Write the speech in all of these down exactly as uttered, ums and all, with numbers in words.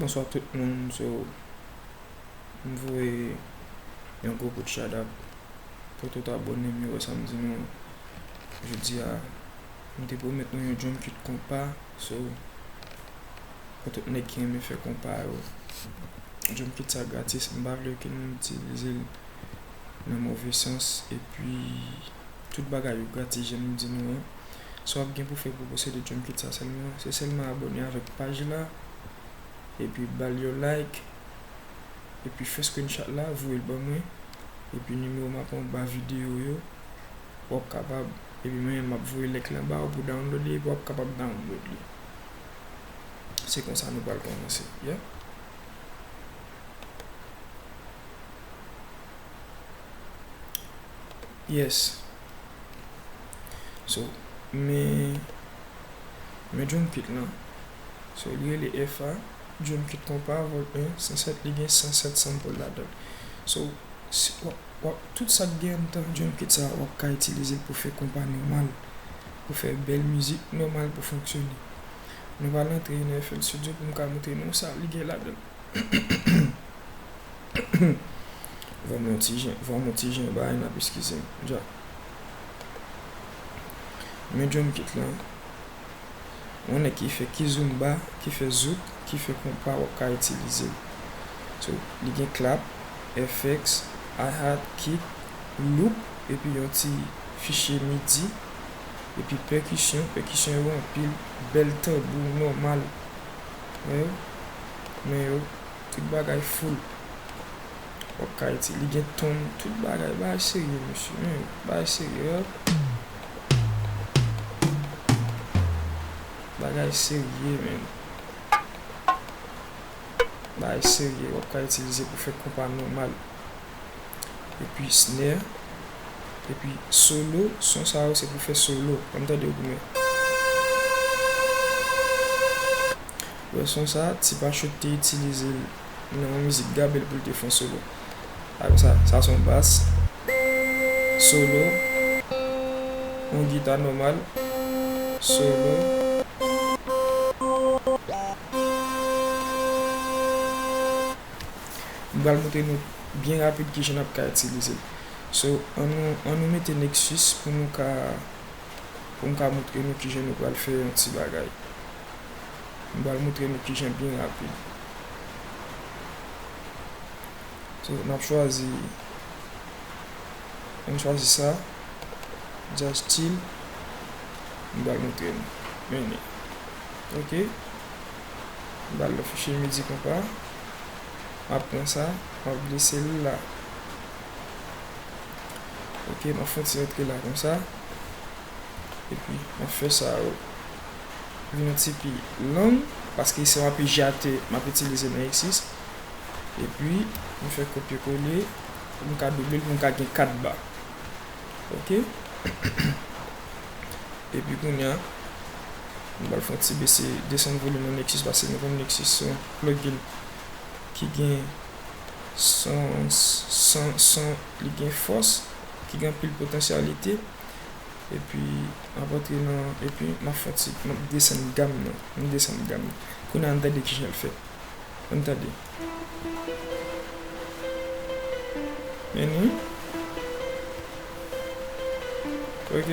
Bonswa tout moun, so, m voye yon gwo bout shout out pou tout abòne m yo, wè sa m di nou an. Jodi a, m te pwomèt nou yon drum kit konpa, so, pou tout nèg ki renmen fè konpa yo, drum kit sa gratis, m pa vle okenn moun itilize l nan move sans, epi tout bagay yo gratis, jan m di nou an. Sa w ap gen pou fè pou posede drum kit sa sèlman, se sèlman abòne avèk paj la, epi ba l yon like, epi fè screenshot la, voye l ban mwen, epi nimewo m ap anba videyo yo, w ap kapab, epi mwen menm m ap voye link lan ba w pou download li, epi w ap kapab download li. Se konsa nou pral kòmanse, yeah? Yes. So, men, men drum kit lan. So, li rele F A, drum kit konpa, vol en, san sèt, li gen san sèt sample ladan l. So, si, w ap, w ap, tout sa k gen anndan drum kit sa, w ap ka itilize l pou fè konpa nòmal, pou fè bèl mizik nòmal pou fonksyone. Nou pral antre nan F L Studio pou m ka montre nou sa li gen ladan l. Vòm yon ti jan, vòm yon ti jan bay, n ap eskize m. Dja. Men drum kit lan. Yon nèg ki fè kizomba, ki fè zouk, ki fè konpa, w ap ka itilize l. So, li gen clap, F X, hi-hat, kick, loop, epi yon ti fichye midi, epi pèkisyon, pèkisyon yo anpil, bèl tanbou nòmal. Wè yo? Men yo, tout bagay full. W ap ka itilize, li gen ton, tout bagay, bagay serye, mesye, men yo, bagay serye, wè. Bagay serye, men. Bagay serye, w ap ka itilize pou fè konpa nòmal. Epi snare, epi solo, son sa yo se pou fè solo. Ann tande yo pou mwen. Wè son sa, Ti Pachou te itilize l nan yon mizik Gabel pou l te fè yon solo. Apre sa, sa se yon bas, solo, yon gita nòmal, solo. M pral montre nou byen rapid kijan n ap ka itilize l. So, ann nou, ann nou mete Nexus pou nou ka, pou m ka montre nou kijan nou pral fè yon ti bagay. M pral montre nou kijan byen rapid. So, n ap chwazi, ann chwazi sa. Just chill. M pral montre nou. Men li. Ok. M pral nan fichye midi konpa. M ap pran sa. M ap glise l la. Ok, m ap fè yon ti rantre la konsa. Epi, m ap fè sa yo vin yon ti pi long, paske se yon apijatè m ap itilize nan Nexus. Epi, m fè kopye kole, pou m ka double l, pou m ka gen kat ba. Ok? Epi kounye a, m pral fè yon ti bese, desann volim nan Nexus, paske nou konn Nexus se yon plugin ki gen son, son, son, li gen fòs, ki gen anpil potansyalite. Epi, m ap antre nan, epi m ap fè yon ti, m ap desann gam nan, m desann gam nan. Kounye a, ann tande kijan l fè. Ann tande. Men li. Ok.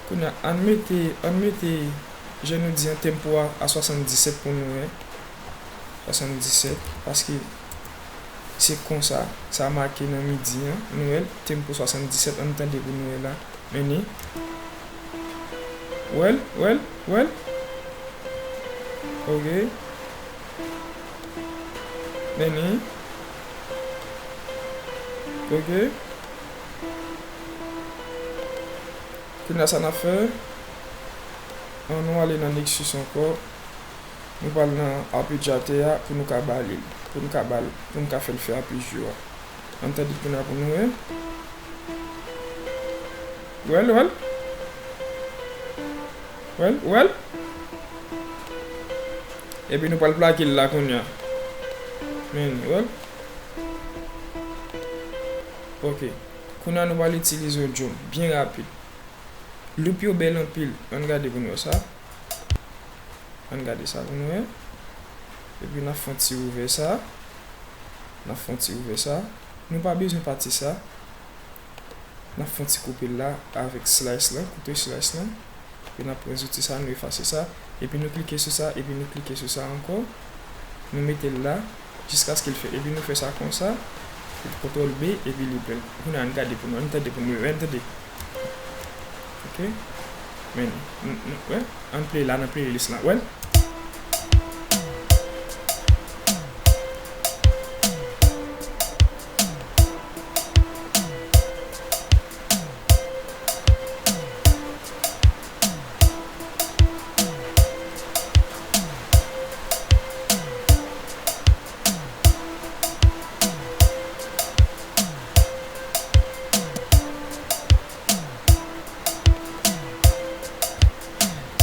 Kounye a, ann mete, ann mete, jan nou di an, tempo a, a swasanndisèt pou nou wè. Swasanndisèt, paske se konsa, sa make nan midi an, nou wè l, tempo swasanndisèt, ann tande pou nou wè la. Men li. Wè l, wè l, wè l. Ok. Men li. Ok. Kounye a sa n ap fè, ann nou ale nan Nexus ankò. Nou pral nan apijatè a pou nou ka bale l, pou nou ka ba l, pou nou ka fè l fè apijyo a. Ann tande kounye a pou nou wè. Wè l, wè l. Wè l, wè l. Epi nou pral plake l la kounye a. Men, wè l. Ok. Kounye a nou pral itilize yon drum byen rapid. Loop yo bèl anpil. Ann gade pou nou wè sa. Ann gade sa pou nou wè. Epi n ap fè yon ti ouvè sa. N ap fè yon ti ouvè sa. Nou pa bezwen pati sa. N ap fè yon ti koupe l la avèk slice lan, kouto slice lan. Epi n ap pran zouti sa, nou efase sa. Epi nou klike sou sa, epi nou klike sou sa ankò. Nou mete l la, jiskaske l fèt. Epi nou fè sa konsa. Epi kontwòl B, epi li plen. Kounye a, ann gade pou nou, ann tande pou nou, ann tande. Ok? Men, n, n, wè, ann play la nan playlist la. Wè?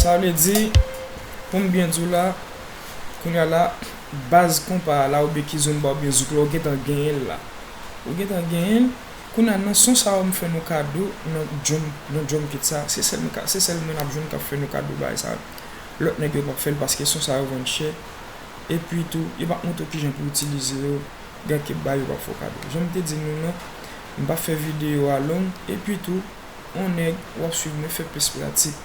Sa vle di, pou m byen di w la, kounye a la, baz konpa a la, oubyen kizomba, oubyen zouk la, ou gentan genyen l la. Ou gentan genyen l. Kounye a, nan son sa yo, m fè nou kado, nan drum, nan drum kit sa, se sèl m ka, se sèl mwen n ap jwenn k ap fè nou kado bagay sa. Lòt nèg yo p ap fè l paske son sa yo vann chè. Epi tou, yo p ap montre w kijan pou w itilize yo. Gen kèk bagay yo p ap fè w kado. Jan m te di nou nan, m p ap fè videyo a long. Epi tou, yon nèg w ap swiv mwen, fè plis pratik.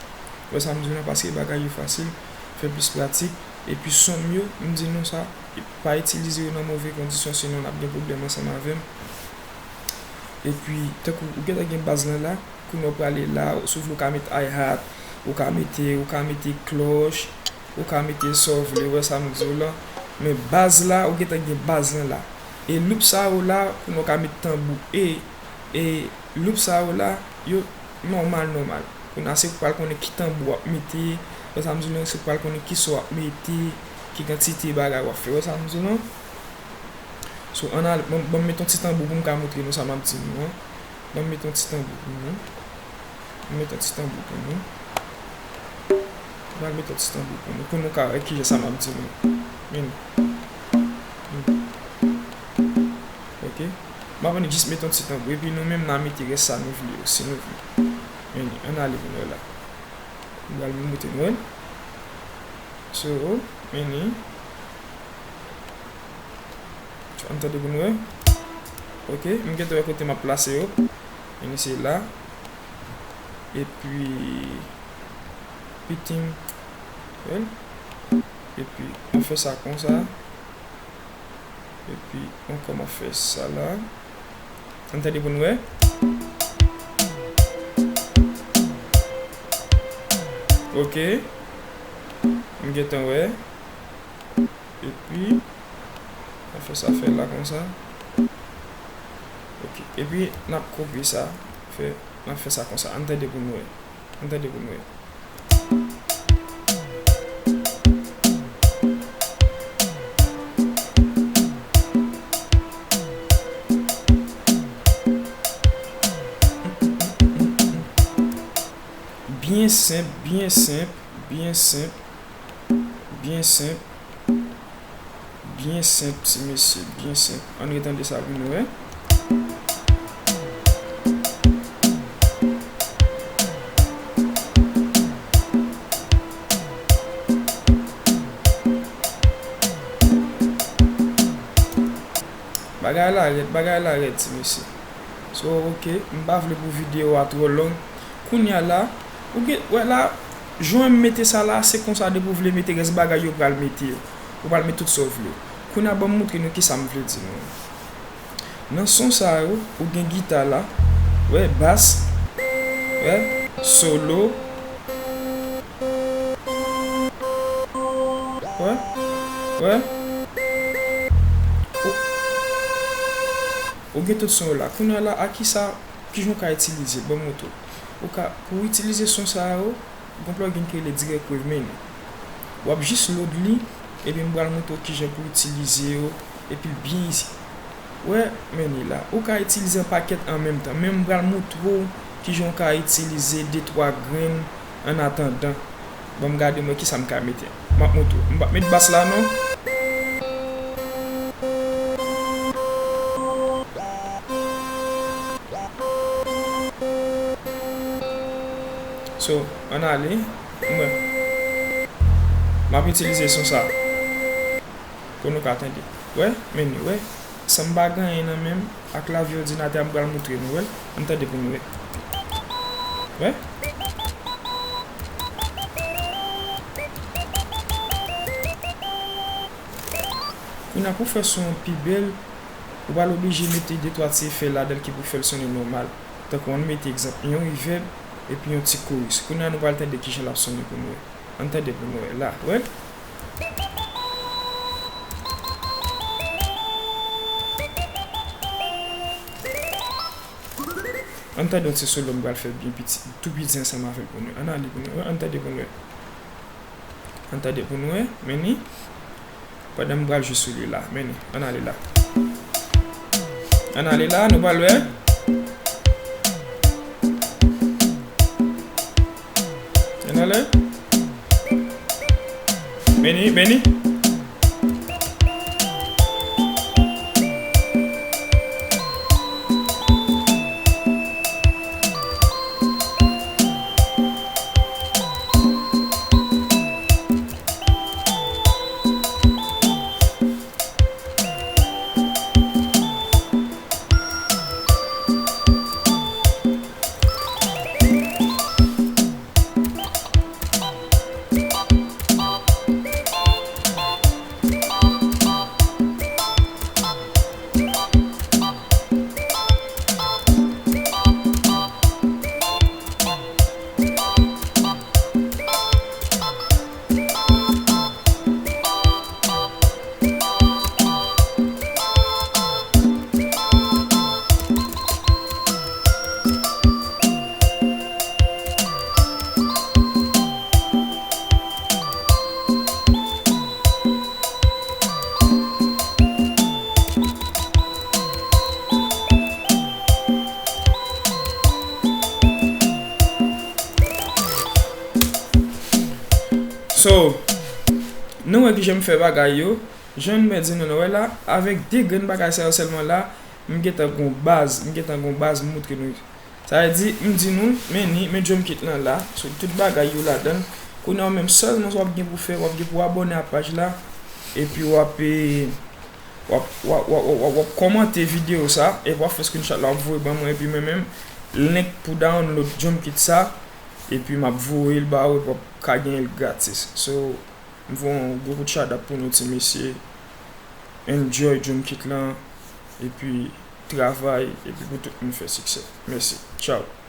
Ou wè sa m di w nan, paske bagay yo fasil, fè plis pratik. Epi son m yo, m di nou sa, pa itilize yo nan move kondisyon, sinon n ap gen pwoblèm ansanm avè m. Epi, tankou ou gentan gen baz lan la, kounye a w prale la, si w vle w ka mete hi-hat, ou ka mete, ou ka mete klòch, ou ka mete sa w vle, ou wè sa m di w lan. Men baz la, ou gentan gen baz lan la. E loop sa yo la, kounye a w ka mete tanbou. E, e loop sa yo la, yo nòmal, nòmal. Kounye a se pou pral konnen ki tanbou w ap mete, ou wè sa m di w lan, se pou pral konnen ki son w ap mete, ki kantite bagay w ap fè, ou wè sa m di w lan. So, ann ale, ban, ban m met yon ti tanbou pou m ka montre nou sa m ap di nou an. Ban m met yon ti tanbou pou nou. M met yon ti tanbou pou nou. M pral met yon ti tanbou pou nou, pou nou ka wè kijan sa m ap di nou. Men. Men. Ok. M ap annik jis met yon ti tanbou. Epi nou menm, n a mete rès sa nou vle yo, si nou vle. Men, ann ale pou nou wè la. M pral montre nou wè l. So, men. Ann tande pou nou wè. Ok, m gentan wè kote m ap plase yo. Men se la. Epi, pitim. Wè l? Epi, m fè sa konsa. Epi, ankò, m ap fè sa la. Ann tande pou nou wè. Ok. M gentan wè. Epi, n ap fè sa fè la konsa. Ok. Epi, n ap kopye sa. Fè, n ap fè sa konsa. Ann tande pou nou wè. Ann tande pou nou wè. Byen senp, byen senp, byen senp, byen senp. Byen senp, ti mesye, byen senp. Ann retande sa pou nou wè. Bagay la rèd, bagay la rèd, ti mesye. So, ok, m pa vle pou videyo a twò long. Kounye a la, ou gen, wè la, jan m mete sa la, se konsa depi w vle mete rès bagay yo pral mete yo. Ou pral mete tout sa w vle. Kounye a ban m montre nou kisa m vle di nou. Nan son sa yo, ou gen gita la, wè, bas, wè, solo, wè, wè. Ou, ou gen tout son yo la. Kounye a la, a kisa, kijan w ka itilize? Ban m montre w. Ou ka, pou w itilize son sa yo, gon plugin ki rele Direct Wave, men w ap jis load li, epi m pral montre w kijan pou w itilize yo, epi l byen izi. Wè, men li la. Ou ka itilize yon pakèt an menm tan, men m pral montre w kijan w ka itilize de twa grenn an atandan. Ban m gade mwen kisa m ka mete. M ap montre w. M p ap met bas la non. So, ann ale. Mwen. M ap itilize son sa pou nou ka tande. Wè, men ni, wè. San m pa gen anyen nan men m, ak klavye òdinatè a, m pral moutre nou, wè. Ann tande pou nou wè. Wè. Kounye a, pou fè son an pi bèl, ou pral oblije mete de twa ti efè ladan l ki pou fè l sonnen nòmal. Tankou ann mete egzanp, yon reverb epi yon ti chorus. Kounye a, nou pral tande kijan l ap sonnen pou nou wè. Ann tande pou nou wè la, wè. Ann tande yon ti solo m pral fè byen piti, tou piti ansanm avè l pou nou. Ann ale pou nou wè, ann tande pou nou wè. Ann tande pou nou wè, men ni. Pandan m pral jwe sou li la, men ni. Ann ale la. Ann ale la, nou pral wè. Ann ale. Men ni, men ni. So, nou wè kijan m fè bagay yo. Jan m di nou, nou wè la, avèk de grenn bagay sa yo sèlman la, m gentan gon baz, m gentan gon baz m moutre nou. Sa vle di, m di nou, men ni, men drum kit lan la, so tout bagay yo ladan l. Kounye a, ou menm sèlman sa w ap gen pou fè, w ap gen pou abòne a paj la, epi w ap, eh, w ap, w ap, w ap, w ap, w ap kòmante videyo sa, epi w ap fè screenshot la, w ap voye ban mwen, epi mwen menm, link pou download drum kit sa, epi m ap voye l ba ou, epi w ap ka genyen l gratis. So, m voye yon gwo kout shout out pou nou ti mesye. Enjoy drum kit lan, epi travay, epi pou tout moun fè siksè. Mèsi. Tchao.